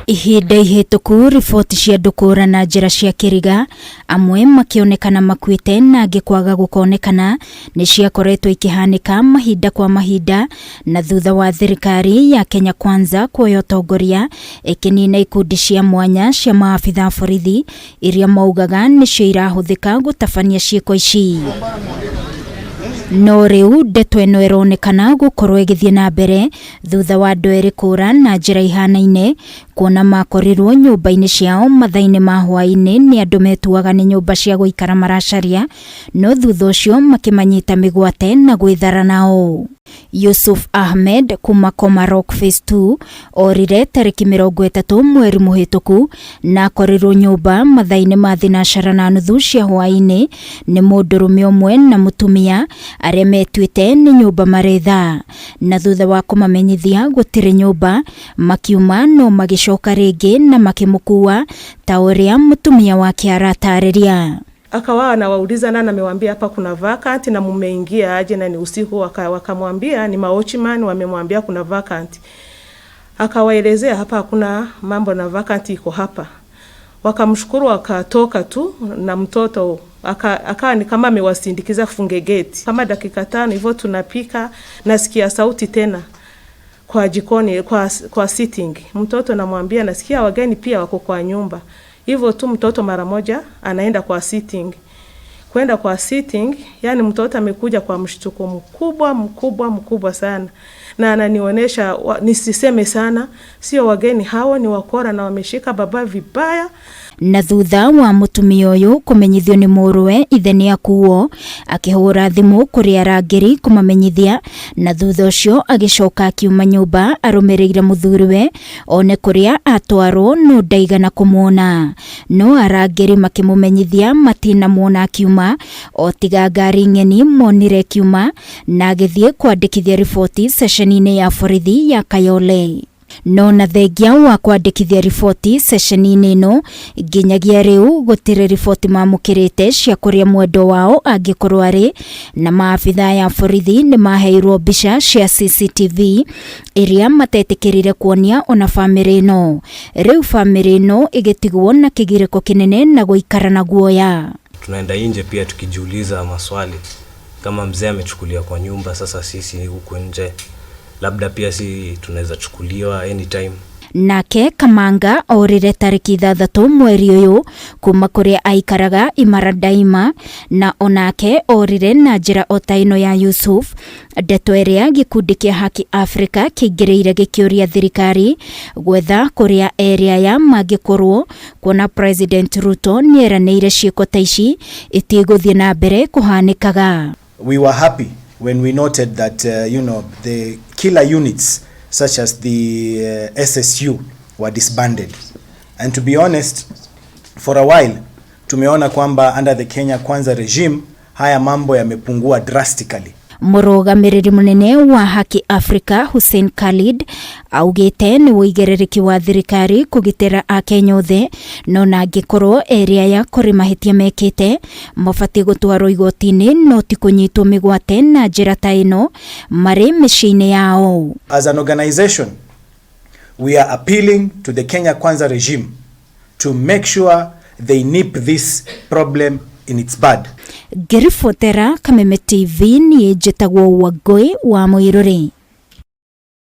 Ihinda ihĩtũku riboti cia andũ kũũra na njĩra cia kĩriga, amwe makĩonekana makuĩte na angĩ kwaga gũkonekana, nĩ ciakoretwo ikĩhanĩka mahinda kwa mahinda, na thutha wa thirikari ya Kenya Kwanza kuoya ũtongoria ĩkĩnina ikundi cia mwanya cia maabitha a borithi iria maugaga nĩcio irahũthĩka gũtabania ciĩko ici. No rĩu ndeto ĩno ĩronekana gũkorwo ĩgĩthiĩ na mbere thutha wa andũ erĩ kũra na njĩra ihanaine, kuona makorirwo nyũmba-inĩ ciao mathaa-inĩ ma hwaĩ-inĩ nĩ andũ metuaga nĩ nyũmba cia gũikara maracaria, no thutha ũcio makĩmanyita mĩgwate na gwĩthara nao. Yusuf Ahmed kuma Komarok Phase 2 orire tarĩki 30 mweri mũhĩtũku na akorirwo nyũmba mathaa-inĩ ma thinacara na nuthu cia hwaĩ-inĩ nĩ mũndũrũme ũmwe na mũtumia arĩa metuĩte nĩ nyũmba maretha, na thutha wa kũmamenyithia gũtirĩ nyũmba makiuma no magĩcoka rĩngĩ na makĩmũkua ta ũrĩa mũtumia wake aratarĩria. Akawa anawauliza na amewambia hapa kuna vacant na mumeingia aje na ni usiku? Wakamwambia ni mawatchman wamemwambia kuna vacant. Akawaelezea hapa hakuna mambo na vacant iko hapa. Wakamshukuru wakatoka tu na mtoto akawa ni kama amewasindikiza funge gate. Kama dakika 5 hivyo tunapika, nasikia sauti tena kwa jikoni, kwa sitting. Mtoto namwambia nasikia wageni pia wako kwa nyumba. Hivyo tu mtoto mara moja anaenda kwa sitting. Kwenda kwa sitting, yani mtoto amekuja kwa mshtuko mkubwa, mkubwa, mkubwa sana. Na ananionyesha nisiseme sana, sio wageni hao ni wakora na wameshika baba vibaya. Na thutha wa mũtumia ũyũ kũmenyithio nĩ mũrũwe ithe nĩ akuo, akĩhũra thimũ kũrĩ arangĩri kũmamenyithia, na thutha ũcio agĩcoka akiuma nyũmba arũmĩrĩire mũthuriwe one kũrĩa atwarwo no ndaigana kũmuona. No arangĩri makĩmũmenyithia matinamuona akiuma, o tiga ngari ng'eni monire akiuma na agĩthiĩ kwandĩkithia riboti ceceni-inĩ ya borithi ya Kayole. No na thengia wa kwandĩkithia riboti ceceni-inĩ ĩno nginyagia rĩu gũtirĩ riboti mamũkĩrĩte cia kũrĩa mwendwa wao angĩkorwo arĩ, na maabitha ya borithi nĩ maheirwo mbica cia CCTV iria matetĩkĩrire kuonia ona bamĩrĩ ĩno. Rĩu bamĩrĩ ĩno ĩgĩtigwo na kĩgirĩko kĩnene na gũikara na guoya. Tunaenda nje pia tukijiuliza maswali kama mzee amechukulia kwa nyumba, sasa sisi huku nje labda pia si tunaweza chukuliwa anytime. Nake Kamanga orire tarĩki 6 mweri ũyũ kuma kũrĩa aikaraga Imara Daima, na onake orire na njĩra o ta ĩno ya Yusuf. Ndeto ĩrĩa gĩkundi kĩa Haki Africa kĩingĩrĩire gĩkĩũria thirikari gwetha kũrĩa erĩ aya mangĩkorwo, kuona President Ruto nĩeranĩire ciĩko ta ici itigũthiĩ na mbere kũhanĩkaga. We were happy when we noted that the killer units such as the SSU were disbanded. And to be honest, for a while tumeona kwamba under the Kenya Kwanza regime haya mambo yamepungua drastically. Mũrũgamĩrĩri mũnene wa Haki Africa Hussein Khalid augĩte nĩ ũigĩrĩrĩki wa thirikari kũgitĩra akenya othe, no na angĩkorwo erĩ aya kũrĩ mahĩtia mekĩte mabatiĩ gũtwarwo igoti-inĩ no ti kũnyitwo mĩgwate na njĩra ta ĩno marĩ mĩciĩ-inĩ yao. As an organization, we are appealing to the Kenya Kwanza regime to make sure they nip this problem in its bud. Ngĩribotera Kameme TV, niĩ njĩtagwo Wangũi wa Mũirũrĩ.